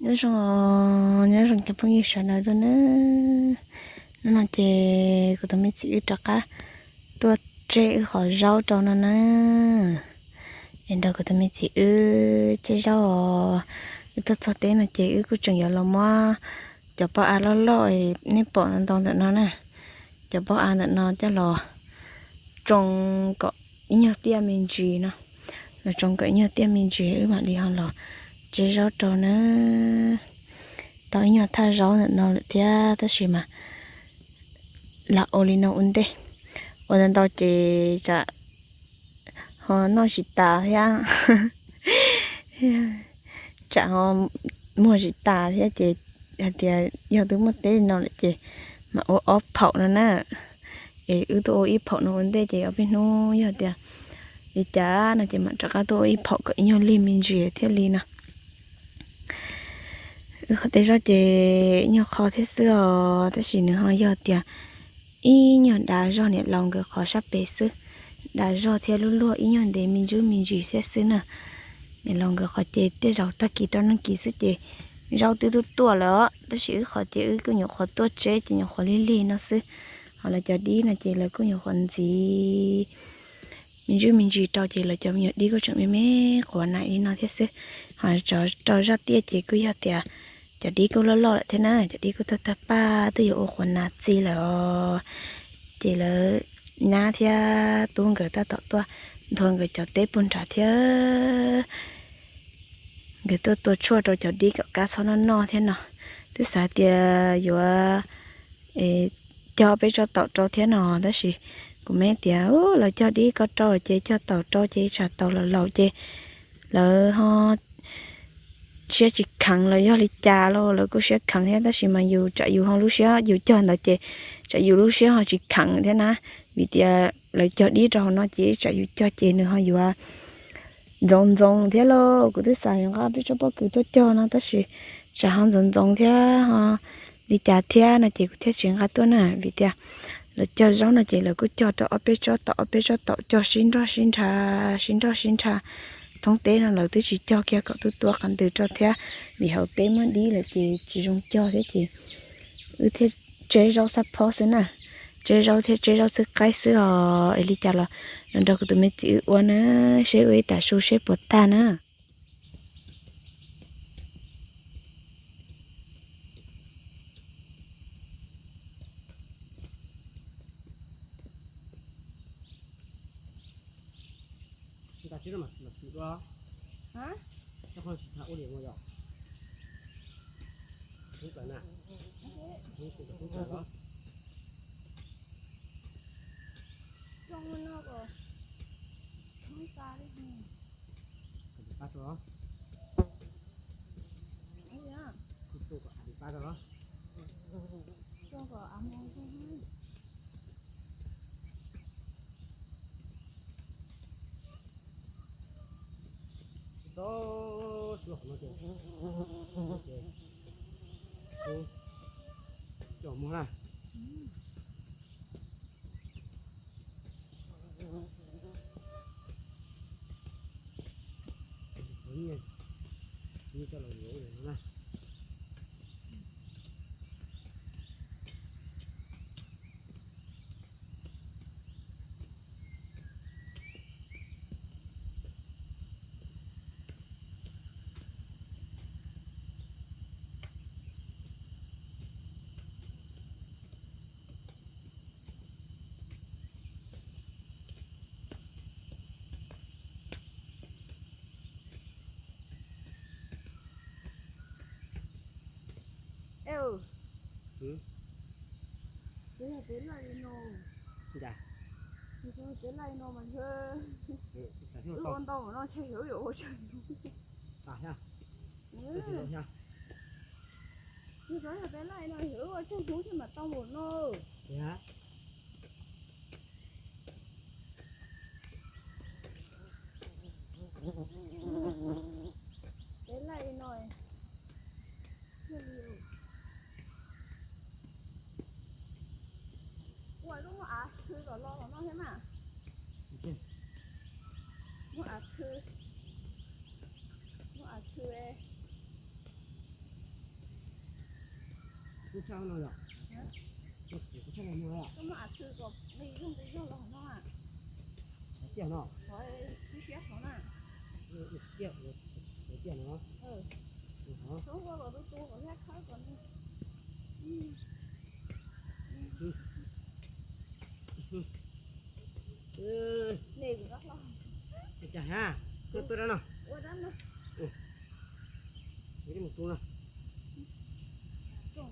Nyob zoo, nyob zoo cov phooj ywg sawv daws dua na. Hnub no ces kuv tus me txiv wb rov qab tuaj tseb wb qhov zaub rau no na. Es nrog kuv tus me txiv wb tseb zaub os. Wb tuaj txog teb no ces wb kuj tseem yuav los muab cov pob av loj loj nej pom ntau ntawm no na, cov pob av ntawm no coj los tsoo kom ib nyuag tiaj me ntsis no, los tsoo kom ib nyuag tiaj me ntsis wb mam li ho los tseb zaub rau na. Tau ib nyuag thaj zaub ntawm no lawm thiab tab sis mas lam ua li no ua ntej, ua ntau ntau ces tsam ho noj tsis tas thiab, tsam ho muag tsis tas thiab ces hais tias yog twb muaj teb li no lawm ces mam ua ob phaum no na. Es wb tuaj ua ib phaum no ua ntej ces ob peb hnub yog tias li cas no ces mam rov qab tuaj ua ib phaum kom ib nyuag lig me ntsis thiaj li no. Wb qhov tej zaub ces ib nyuag qho thiab xwb os, tab sis nws ho yog tias ib nyuag dav zog niam laus nkawd qhov sab pem xwb, dav zog thiab lub luag ib nyuag ntev me ntsis me ntsis thiab xwb na. Niam laus nkawd qhov ces tej zaum tag kis rau nag kis xwb ces zaub twb tuaj tuaj lawm os, tab sis wb qhov ces wb kuj nyuam qhuav tuaj tseb ces nyuam qhuav lig lig no xwb. Ho lawv cov dib no ces lawv kuj nyuam qhuav ntxiv me ntsis me ntsis rau ces lawv cov me nyuam dib kuj tseem me me quav nas li no thiab xwb. Ho rau zaj tiaj ces kuj yog tias cov dib kuj loj loj lawm thiab na, cov dib kuj tag tag paj twb yuav ua quav nas txi lawm os. Ces lawv nyab thiab tub nkawd tab tom tuaj nthua nkawd cov teb puag nrad thiab. Nkawd tuaj tua tshuaj rau cov dib kom kab txhob noj noj thiab no. Twb xav tias yuav cog peb tsob taum rau thiab no, tab sis kuv me tias lawv cog dib ko rau ces cog taum rau ces tsam taum laus laus ces lawv ho siab tsis kheev los yog li cas los lawv kuj siab kheev thiab, tab sis mas yus tsam yus ho lub siab yus cog ntawd ces tsam yus lub siab ho tsis kheev thiab na. Vim tias lawv cog dib rau hauv no ces tsam yus cog ces nws ho yuav ntxoov ntxoov thiab lauj. Kuv twb xav yuav nqa peb tsob pob kws tuaj cog no tab sis tsam ho ntxoov ntxoov thiab ho li cas thiab no ces kuv thiaj tsis nqa tuaj na. Vim tias lawv cog zaub no ces lawv kuj cog rau ob peb tsob taum ob peb tsob taum cog sib nrog sib nrha, sib nrog sib nrha. Thoob teb no lawv twb tsis cog kiag kom tuaj tua qhov ntws rau thiab, vim hauv teb muaj dib lawm ces tsis zoo cog thiab ces wb thiaj tseb zaub xab phob xwb na. Tseb zaub thiab tseb zaub xwb qaib xwb os. Es li cas los nrog kuv tus me txiv wb ua na, seb ua ib tas su seb puas tag na. Ua koj muab av txhw kom los hauv no thiab mas. Muab av txhw, muab av txhw. Kuv tshaj no yom? Kuv tshaj no yom? Tiaj no. Tiaj no. Cas ha, tuaj tuaj dab no. Mus tus no. Tuaj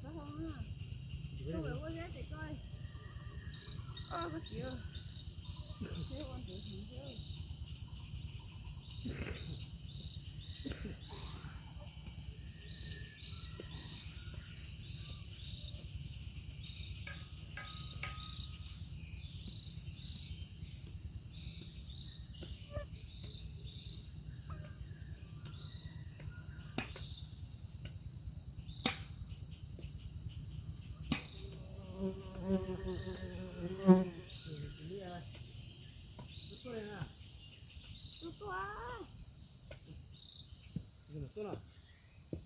tuaj.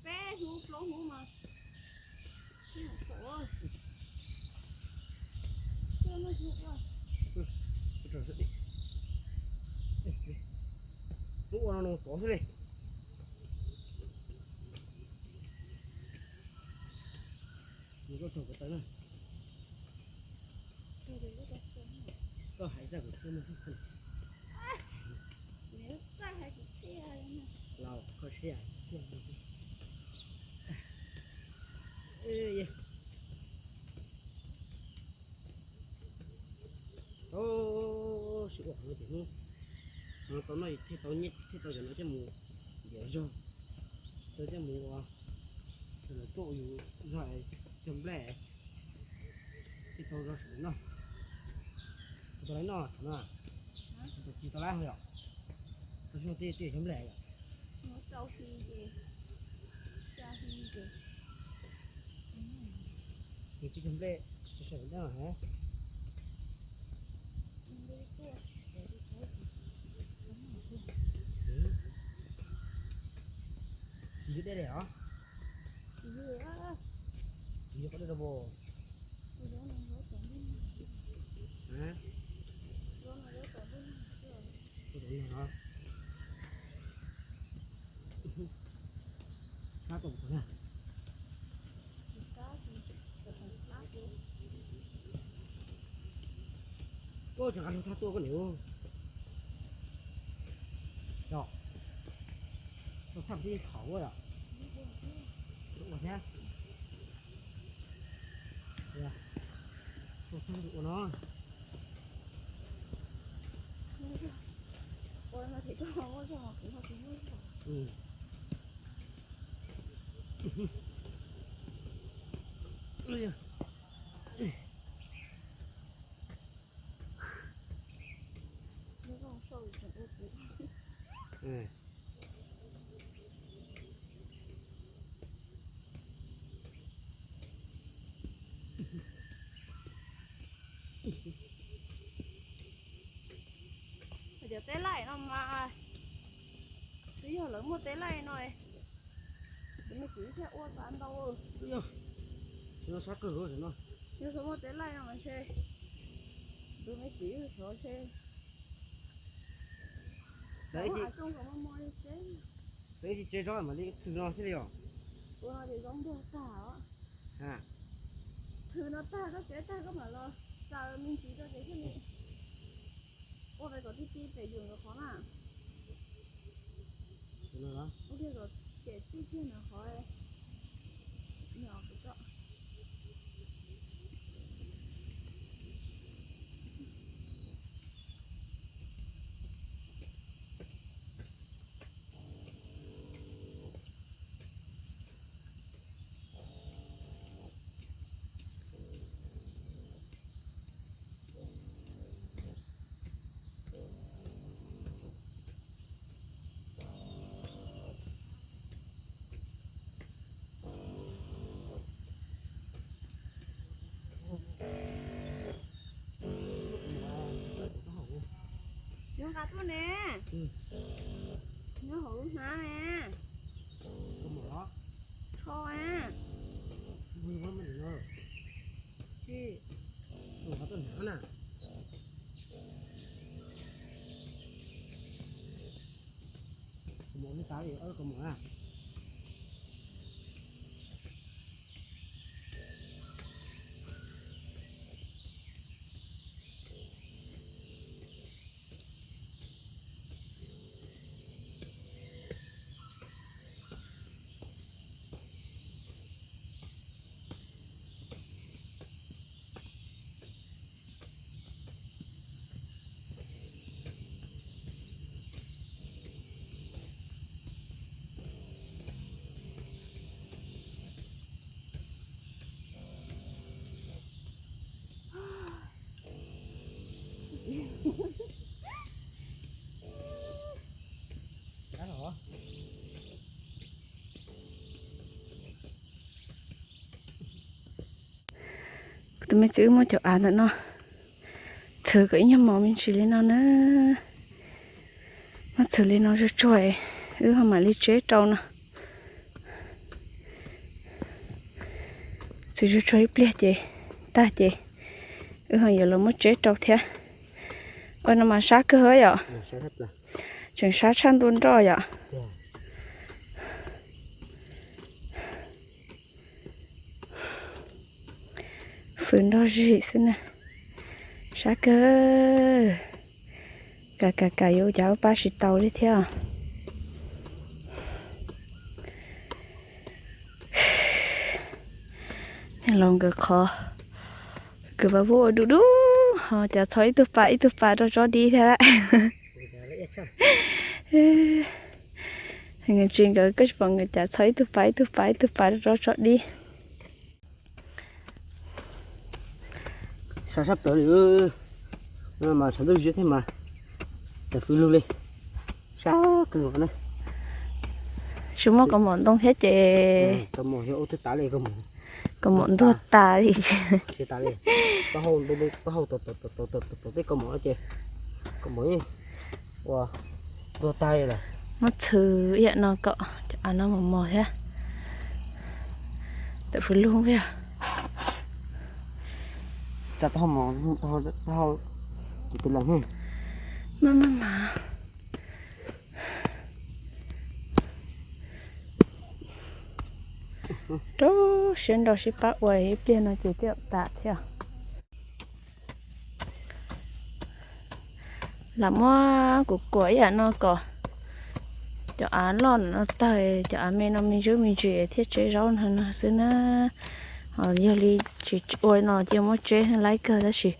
Peb hnub plaub hnub mas. Hnub ua no tov xwb li. Nws koj tsaug kuv tawv na. Koj hais zaj kuv thiab no xwb. Los koj siab thiab. Sib ua no ces hnub no tau noj thiaj tau nyiaj thiaj tau cov no coj mus ntiav zog, tau coj mus ua, coj mus tuaj ua yus zog cog nplej thiaj tau zog sawv daws noj. Kuv tau lawv noj thaum no, kuv tau tsis tau lawv ho yom. Tau xyuas tej tej cog nplej yom. Nws tsis cog nplej, sawv daws noj heev. Tsis yog dej li os. Tsis yog qhov dej rau pos. Sab tau na. Koj tseem qab hlub thaj tuaj koj niam. Yog, tau thaj tib thaum ua yom. Ua thiab. Ua no. Cov teb laij no mas twb yog lawv muaj teb laij no, tus me txiv thiaj ua tau ntau. Yog, no sab kawg no. Yog xyov muaj teb laij no mas ntshe tus me txiv xyov ntshe. Tsev tsis tsev tsob mam li txhwm no thiaj li os. Ua no ces zoo ntuag tag os. Txhwm no tag koj tsev tag koj mam los xaws me ntsis rau ces thiaj li ua pem kom tib tib pem yus ntawd qhov na. Ua kiag kom cem txij kiag ntawd qhov nyom kuv tso. Tus me txiv wb muab cov av ntawm no txhwv kom ib nyuag mos me ntsis li no na. Muab txhwv li no tsuag tsuag, wb ho mam li tseb rau no. Txhwv tsuag tsuag ib pliag ces tag ces wb ho yuav los muab tseb rau thiab. Ua no mas sab kawg yom. Tseem sab tshaj ntuj nroj yom. Fws nrog zig xwb na. Sab kawg. Kam kam kam yuav ua cas ua pab tsis tau li thiab. Niag laus nkawd qhov kws pas vuj ua du du, ho cas txhob ib tug pas ib tug pas rau tsob dib thiab lawm. Tsis nkawd koj tsis pom nkawd cas txhob ib tug pas ib tug pas ib tug pas rau tsob dib. Sab sab plaws li, mas sab ntuj ziab thiab mas, cas fws lug li, sab kawg na. Tsis muaj kaus mom ntoo thiab ces kaus mom ntuag tas li. Taub hau, taub hau tom tom tom tom tej kaus mom no ces kaus mom ua ntuag tag li lawm. Muab txhwv ib yam no kom cov av no mos mos thiab. Tawm fws lug yog. Cas taub hau mos, taub hau, taub hau, tus lees. Maj maj mas. Rau siab nrau sib pab ua ib pliag no ces twb tas thiab. Lam muab kuv kuam ib yam no kom cov av loj no tawg, cov av me no me ntsuj me ntsis thiaj tseb zaub no xwb na. Yog li tsis ua no ces muab tseb laib kawg tab sis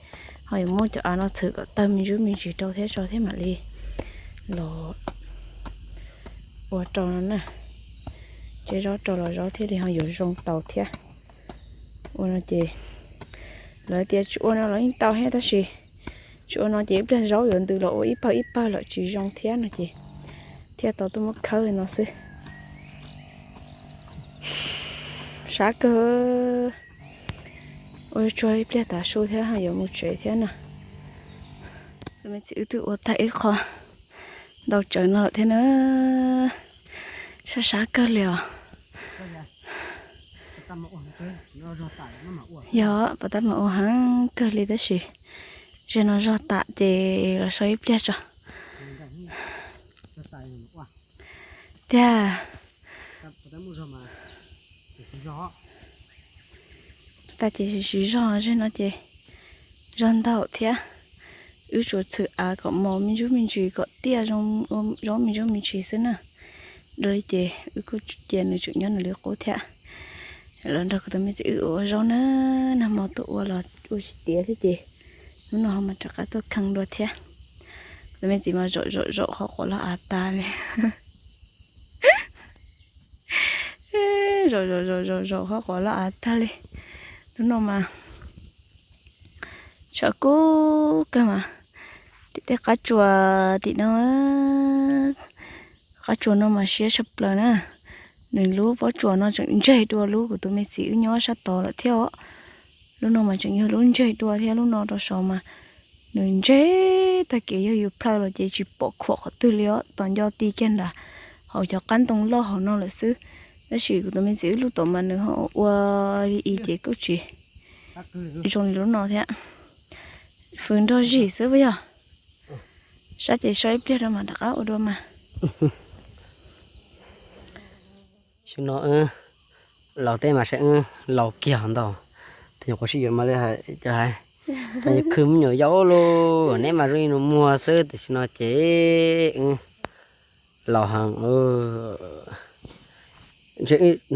ho yuav muab cov av no txhwv kom tawg me ntsuj me ntsis rau thiab tso thiab mam li los ua rau no na. Tseb zaub rau los zaub thiaj li ho yuav zoo tau thiab. Ua no ces lawv tias tsis ua no los yeej tau thiab tab sis tsis ua no ces ib pliag zaub yuav ntws los ua ib pawg ib pawg lawm tsis zoo thiab no ces thiaj tau tuaj muab khawb li no xwb. Sab kawg. Ua tsuag ib pliag tav su thiab yuav mus tsev thiab na. Tus me txiv wb twb ua tag ib qho ntau tsawv no lawm thiab na. Sab sab kawg li os. Yog pas tab mas ua heev kawg li tab sis zeg no zog tas ces los so ib pliag tso. Tiag. Tas ces siv zog zeg no ces zog ntau thiab. Wb tsuas txhwm av kom mos me ntsuj me ntsis kom tiaj zoo me ntsuj me ntsis xwb na. Dua li ces wb kuj cia nws tseem nyob nws li qub thiab. Los nrog kuv tus me txiv wb ua zaub na, nag hmo tuaj ua los ua tsis tiav thiab ces hnub no ho mas rov qab tuaj kheej dua thiab. Kuv tus me txiv mas zaum zaum zaum qhov quav los av tag li. Zaum zaum zaum zaum zaum qhov quav los av tag li. Hnub no mas tshav kub kawg mas. Tim tej qab tsuas tim no, qab tsuas no mas siab tshaj plaws na. Nws lub pob tsuas no tseem ntseg dua lub kuv tus me txiv wb nyob sab tod lawm thiab os. Lub no mas tseem yog lub ntseg dua thiab lub no rau saud mas nws ntseg tag kev, yog yus plhaw los ces tsis pom khuam qhov twg li os, tos nco ti kiag nram hauv cov qab ntoo loj hauv no lawm xwb. Tab sis kuv tus me txiv wb lub tom mas nws ho ua li i ces kuj tsis zoo li lub no thiab. Fws nrog zig xwb puas yog? Sab ces so ib pliag rau mas rov qab ua dua mas. Xyoo no wb laus teb mas saib wb laus kiag ntau. Tus nyuam qhuav sib yuav mas li cov hais, tus nyuam khwv me nyuam yaus lauj, neb mas zoo li nus muag xwb, tam sim no ces wb laus heev.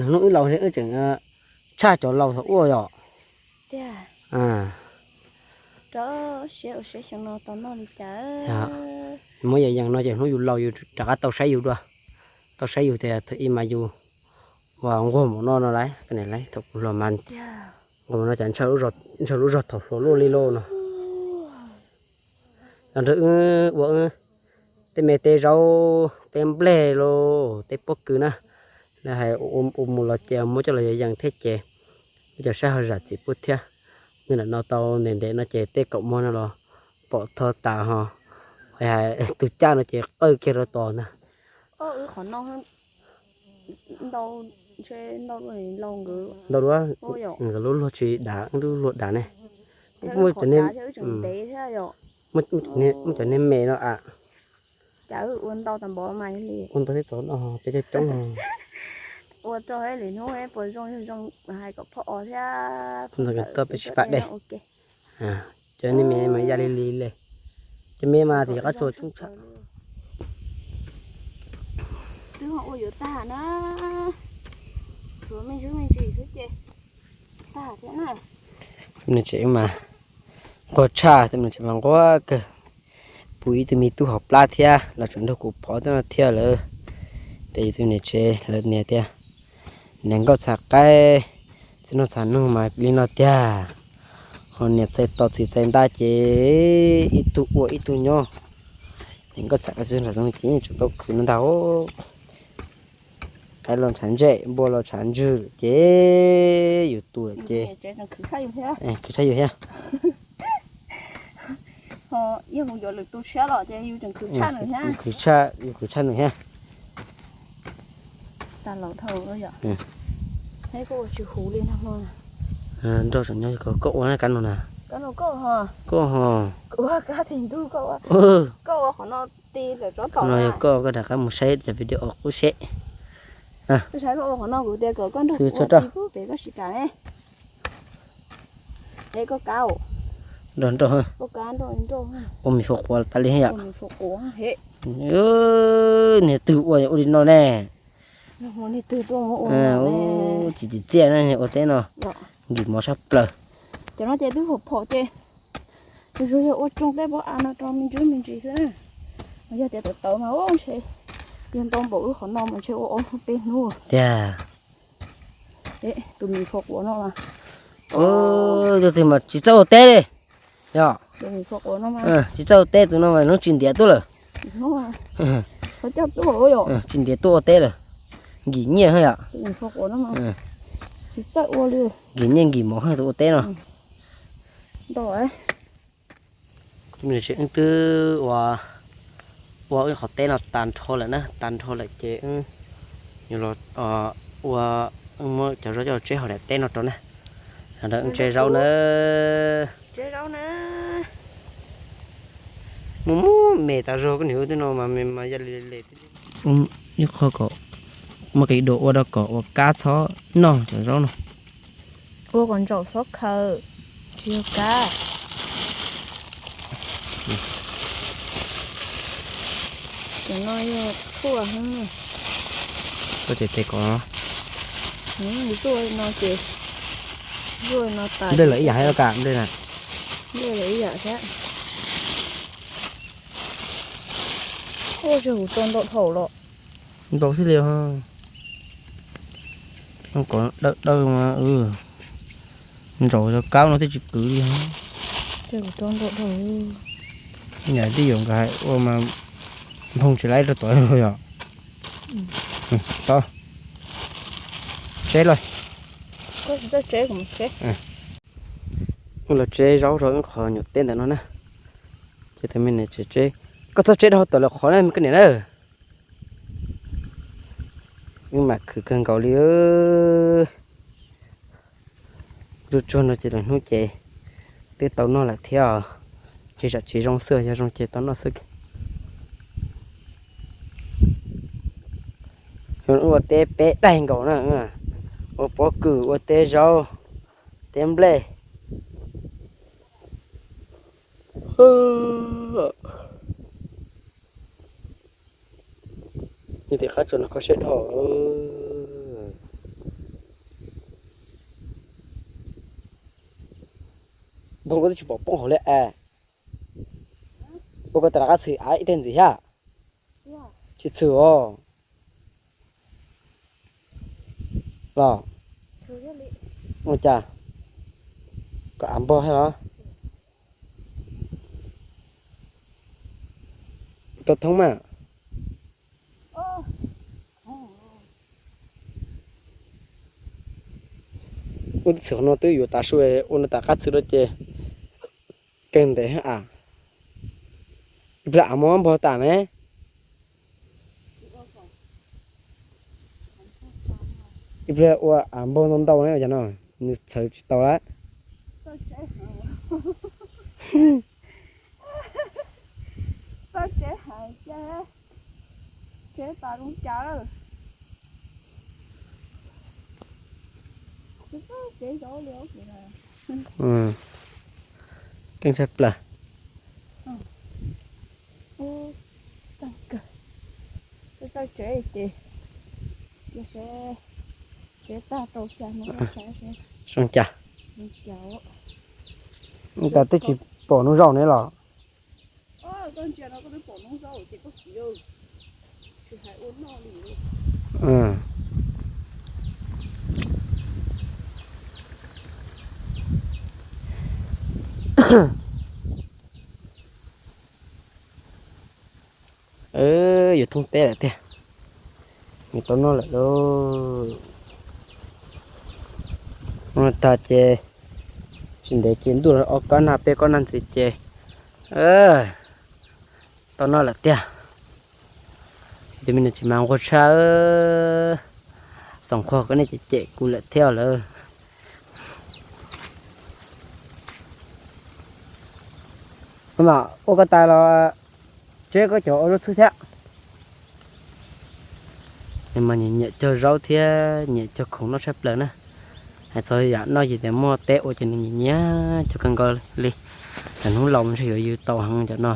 Hnub wb laus wb tseem tshaj cov laus thaum ub yom. Muab yees yees no ces hnub yus laus yus rov qab tau saib yus dua, tau saib yus tias thaum ub mas yus ua nquag npaum no no lauj, thaum kuv hluas mas nquag npaum no cas ntshaw lub zog thaum hluas luaj li lauj no. Los nrog wb ua wb tej me teb zaub teb nplej lauj, teb pob kws na, lawv hais ua mus los ces muab coj los yees yees thiab ces cov saib ho zam txim pub thiab. Ntawm no tau ntev ntev no ces tej kaum mog no los pom tho tas ho. Hais tus caj no ces qawj kiag rau tod ntag. Qhov no ntau, ntau dua, nkawd lub luag tsis dav, lub luag dav ne. Muaj cov niag me no a. Ua ntau thiab txog no peb coob coob no. Ua rau li hnub puas zoo yog zoo, hais kom phoj os thiab. Toj peb sib pab dej. Cov niag me mas ya li li li. Cov me mas tim qab tsuas coob tshaj. Twb ho ua yuav tag na. Tshuav me ntsis me ntsis xwb ces tag thiab na. Tus niam tsev mas nquag tshaj, tus niam tsev mas nquag kawg. Puv ib tug me tub hauv plab thiab los tseem nrog kuv phov tej no thiab lawm. Ces yus tus niam tsev lawv nias tias niam nkauj txhav qaib, txiv nraug txhav noog mas li no tiag. Ho niam txais tos txiv txais ntaj ces ib tug ua ib tug nyob. Niam nkauj txhav qaib txiv nraug txhav noog ces yeej tseem tau khwv no ntag. Qaib los ntshav ntsej, npua los ntshav ntswg ces yus tus ces khwv tshaj yus thiab. Yog mus yuav lwm tus tshiab los ces yus tseem khwv tshaj nws thiab. Yus khwv tshaj, yus khwv tshaj nws thiab. Tag laus dhau yom. Koj ua tsis huv li no. Nrog tseem nyob koj ua na kab no na. Koj ho. Koj ho. Koj ua kab ti ntug koj ua. Koj ua qhov no ti lawm tsob tom no yog koj, koj rov qab mus saib cov video qub seb. Koj saib koj ua qhov no kuv tias kom koj nrog kuv ua ti pub pem koj sim kam ne. Es koj kab nrog nrog, ua mis fo quav tas li yom. Niag twg ua ua li no ne. Tsis tsim txiaj na, ua teb no nkim mov sab plaws. Cov no ces twb hauv phom ces zuag yog ua tsoo tej pob av no rau me ntsis me ntsis xwb na. Yog tias tawv tawv mas ntshe yog ntau npaum wb qhov no mas ntshe ua ob hnub peb hnub tiag. Tus mis fo quav no mas, yog twg mas tsis txawj ua teb li. Yog, tsis txawj ua teb tus no mas hnub tsis ntiav tuaj lawm. Tsis ntiav tuaj ua teb lawm. Nkim nyiaj yom. Nkim nyiaj nkim mov tus ua teb no. Wb twb ua, ua wb qhov teb no tag nrho lawm na, tag nrho lawm ces wb yuav los ua, wb muab cov zaub coj los tseb hauv daim teb no rau na. Sawv daws wb tseb zaub na. Muaj muaj me tas zog, koj niam, wb twb no mas me mas ya li li. Ib qho kom muaj qis dua ua rau kom ua kab txhob noj cov zaub no. Ua kom ntsaum txhob khaws, tsis yog kab. Cov no yog tshuaj. Koj ces tes kom no. Zuaj no ces, zuaj no tas. Nplej lawm ib yam thiab los kam nplej na. Nplej lawm ib yam thiab. Ua tsis hum rau ntau dhau los. Ntau xwb li os. Kom dawb dawb mas, ntsaum cov kab no twb tsis kwv li. Yam twb yuav nkawd hais ua mas nphoo tsis laib rau tod yom. Tau, tseb los. Wb los tseb zaub rau wb qhov nyuam teb ntawm no na. Ces tus me niam tsev tseb, koj txhob tseb rau tom lawv qhov na koj niam na. Wb mam khwv kawg nkaus li. Zuj zus no ces lwm hnub ces twb tau noj lawm thiab os. Tsis tsam tsis zoo xwb, yog zoo ces tau noj xwb. Ua teb peb daig nkaus na, ua pob kws, ua teb zaub, teb nplej. Nyob tim qab tsuas no kho siab dhau. Nphooj koj twb tsis pom poob hauv li as. Ua koj tas rov qab txhwm av ib teg ntxiv thiab. Tsis txhwm os. Los ua cas kom av npog thiab los? Tau thoob mas. Ua txhim qhov no twb yuav tas su, ua no tas qab txwv rau ces kawg ntev a. Ib pliag av muab npog tas ne. Ib pliag ua av npog ntau ntau ne, cov no nws txhawv tsis tau lawm. Txawj tsev heev tiag, tsev tas zoo cas lawm. Tsev zaub li. Keej tshaj plaws. Txawj kawg, txawj tsev ces, ces tsev tag rau cas no. Zoo cas? Cas? Tas twb tsis pom hnub zaum ne los. Yuav thoob teb lawm tiag. Yuav tau noj lawm lauj. Noj tag ces tsis ntev ces ntuj los ob kab nag peb kab nag ntxiv ces tau noj lawm tiag. Tus me nyuam tsis mas nquag tshaj, xoom qhuag koj nej cem cem kuv lawm thiab lawm. Mas ua koj tas los tseb koj cov ua zaub txhwb thiab. Nws mas nyiam nyiam cog zaub thiab nyiam cog khoom noj tshaj plaws na. Hais txog yam noj ces tias muaj teb ua ces nws nyiam nyiam cog kawg nkaus li. Lawv hnub laus mas ntshe yuav yws tau heev cov no.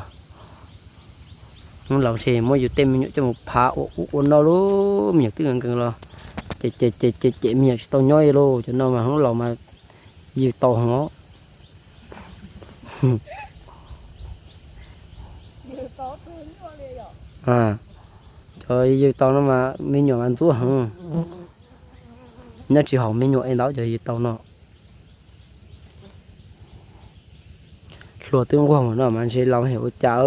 Hnub laus ntshe muab yus tej me nyuam coj mus phav ua ub ua no lauj, me nyuam twb nkees nkees los ces cem cem cem cem me nyuam tsis tau nyob li lauj. Cov no mas hnub laus mas yws tau heev os. Cov yws tau no mas me nyuam mas ntxub heev. Nyob tsis haum me nyuam es ntau cov yws tau no. Hluas twb nquag mus no mas ntshe laus hem ua cas.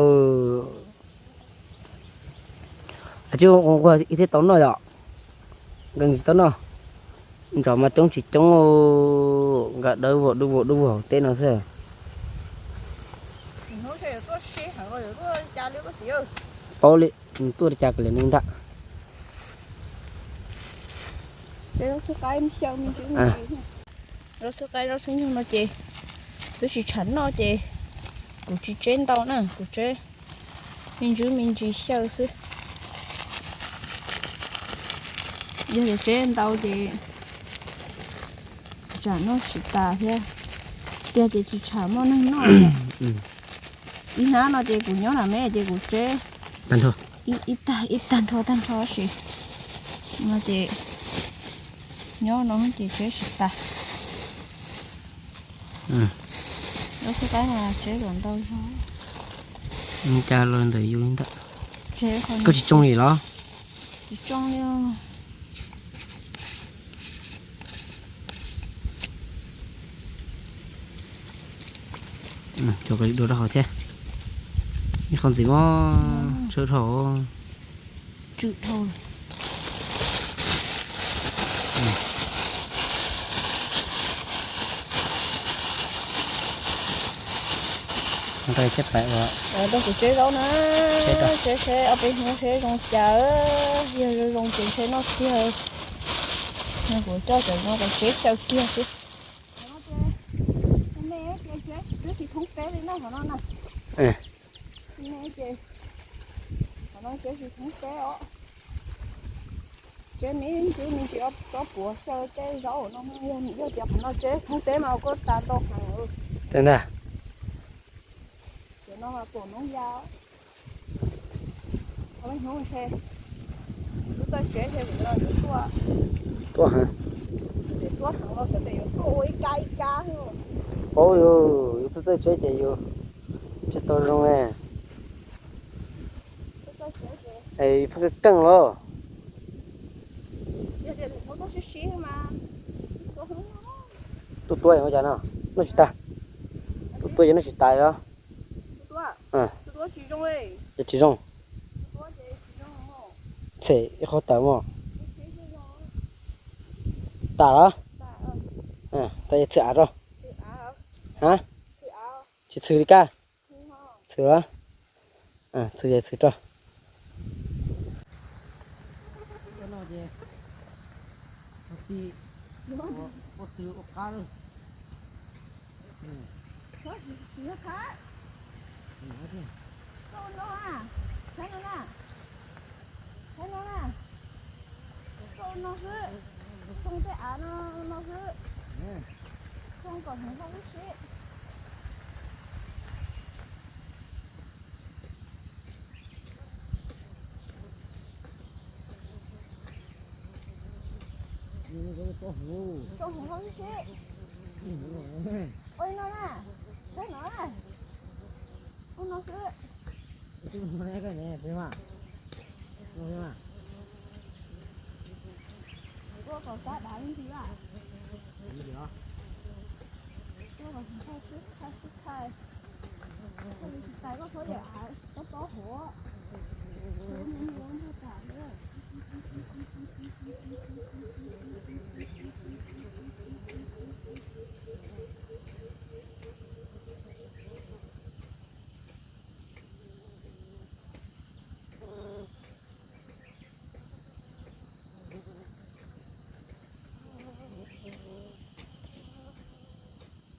Tsis nquag ib thiab tau noj yom? Nkees tsis tau noj. Ntsov mas coob tsis coob, nkag dawb vog dub vog dub vog hauv teb no xwb. Paub li, tuaj li cas kav liam neeg ntag. Zaub xwb qaib zaub xwb nyoog no ces twb tsis tsham noj ces kuv tsis tseb ntau na, kuv tseb me ntsis me ntsis xyaw xwb. Yog tias tseb ntau ces tsam noj tsis tas thiab, tiag ces tsis tsham muaj neeg noj. Ib hnab no ces kuv nyob na me ces kuv tseb ib tag ib tag nrho tag nrho sis no ces nyob no ces tseb tsis tas. Zaub xwb qaib mas tseb kom ntau zog. Cas los ntawm yus ntawm. Koj tsis tsoo li los? Tsis tsoo li. Cov dua rau hauv thiab. Ib qho ntxiv mog, tshawb dhau. Tswm dhau. Nqaij caj pais ua. Rau kuv tseb zaub na, tseb seb ob peb hnub seb zoo cas, yog zoo zoo ces ntshe noj kiag. Kuv coj cov no kom tseb xyaw kiag xwb. Twb tsis thoob teb li na qhov no na. Qhov no ces tsis thoob teb os. Tseb me ntsis me ntsis ob puav xyaw tej zaub no, yog tias qhov no tseb thoob teb mas kuj tas ntau heev. Ntag. Cov no mas pom noob ya. Hnub ntshe twb txawj tseb ntshe vim no yuav tuaj, tuaj heev, tuaj heev los xyov tias yuav tuaj ua ib kab ib kab. Paub yus, yus txawj txawj tseb ces yus tseb tau zoo. Es pheej keej los. Tuaj tuaj ua cas no, noj tsis tas. Tuaj tuaj ces noj tsis tas os. Ces tsis zoo. Txhem ib qho tawm mog. Tas los. Tau yog txhwm av rau. Ha? Tsis txhwm li kaj. Txhwm los? Txhwm yog txhwm rau. Koj no xwb, tsoo tej av no no xwb, tsoo kom hmoov hauv wb seb. Tsoo hmoov hauv wb seb. Ua li no na, saib no na, ua no xwb. Ua kom kab dav li ntawd. Ua kom thaij xwb thaij xwb thaij. Thaij li tsis tau koj txhob yawm av tob tob hauv.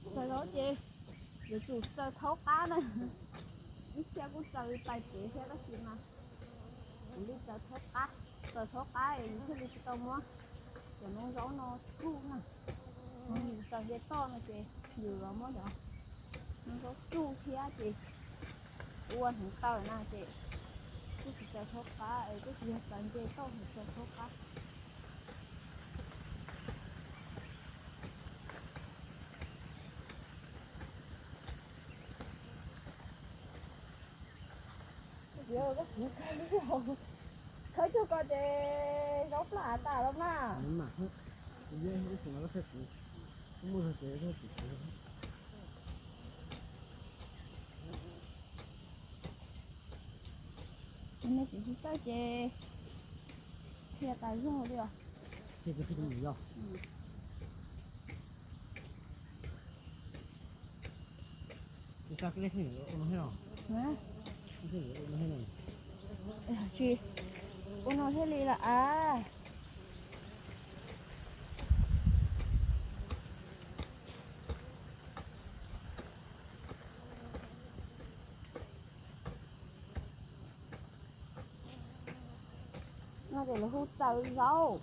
Txaws los ces yuav tsum txaws thaub qab na. Ib txhia kuj txaws li pais kev thiab tab sis mas kuv li txaws thaub qab, txaws thaub qab es yus thiaj li tsis tau muab cov noob zaub no tsuj na. Yus txaws nce toj no ces yus los muab cov noob zaub tsuj thiab ces ua hneev taw na ces kuj tsis txaws thaub qab es kuj tsis yog txaws nce toj es txaws thaub qab. Khawb cuag ko ces zaub plab tas los mas. Nej tsis txawj ces qhia tas zog li os. Tsis, ua no thiaj li lawm as. No ces lawv hu txaws zaub.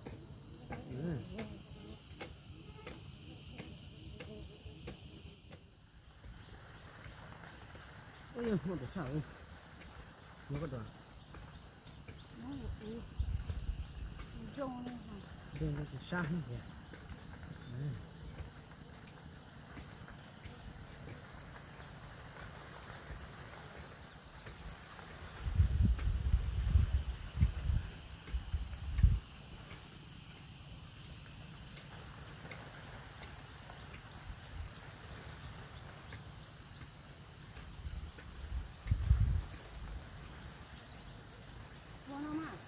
Ua no mas,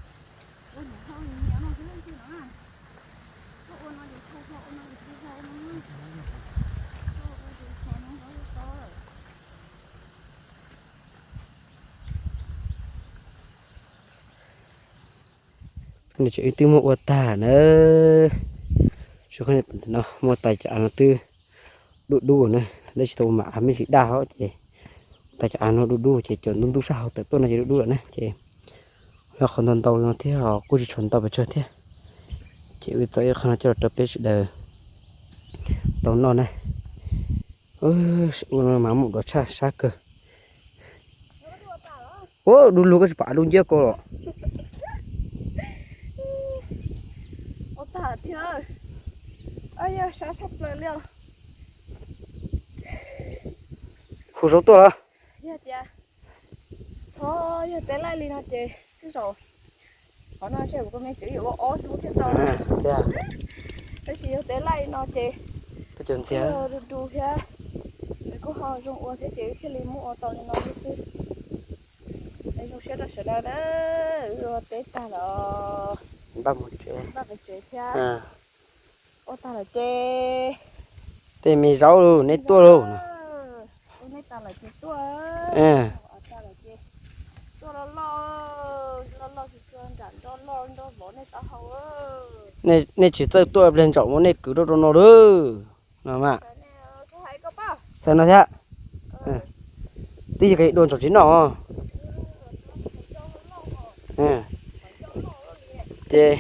ua hauv hauv nyias no xwb xwb no na. Koj ua no ces txhua txhua ua no ces txhua txhua ua no na. Koj ua ces txhua no tau tau. Nws tseem ib twb muab ua tag na. Tsis, qhov no muaj tais cov av no twb dub dub na, tab sis tau ua mam av me ntsis daj hos ces tais cov av no dub dub ces cov ntub ntub sab hauv tawm tuaj no ces dub dub lawm na ces yog qhov ntau ntau no thiab os kuj tsis tshua ntau pes tsawg thiab. Ces wb txav ib qho no coj los rau peb sawv daws tau noj na. Ua no mas muaj dua tshaj sab kawg. Ua du lug koj tsis pom av du nciab ko los. Ua tag thiab. Yog sab tshaj plaws li os. Hu zaub tuaj los? Yog tias txhob yog teb laij li no ces twb zaum qhov no ces kuv tus me txiv yuav ua ob hnub thiaj tau. Tab sis yog teb laij li no ces du du thiab, nws kuj ho zoo ua thiab ces thiaj li muab ua tau li no xwb. Es zoo siab rau sawv daws na, wb ua teb tag los npaj mus tsev thiab. Ua tag lawm ces Tej me zaub, nej tuaj lauj. Nej tsis txawj tuaj pliag ntsaum muab nej kwv rau rau no lauj. No mas, txhais no thiab. Twb yog dua ntsaum tsis noj. Ces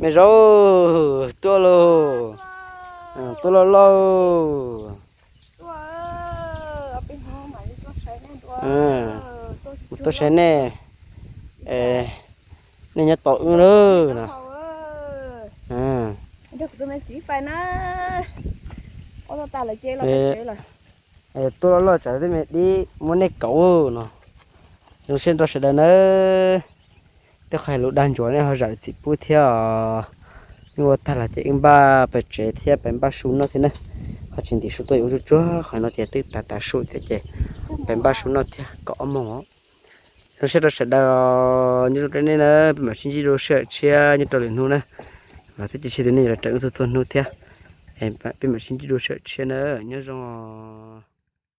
me zaub, tuaj lauj. Tuaj lauj lauj. Tuaj saib nej, nej nyob tau wb lauj no. Tuaj loj loj tsam tej me dib muab nej kauv no. Zoo siab nrog sawv daws nawb. Tej qhov lus dag ntsuav nej ho zam txim pub thiab os. Wb ua tag los ces wb npaj pem tsev thiab pem npaj su noj thiab na. Ho tsis ntim su tuaj yuav tsuag tsuag qhov no ces twb tav tav su thiab ces pem npaj su noj thiab kaum ob moos os. Zoo siab rau sawv daws, nyob zoo rau nej na, peb mam sib ntsib dua sij hawm tshiab nyob rau lwm hnub na. Los twb cia siab tias nej yuav los raws wb txhua txhua hnub thiab. Peb mam sib ntsib dua sij hawm tshiab na, nyob zoo os.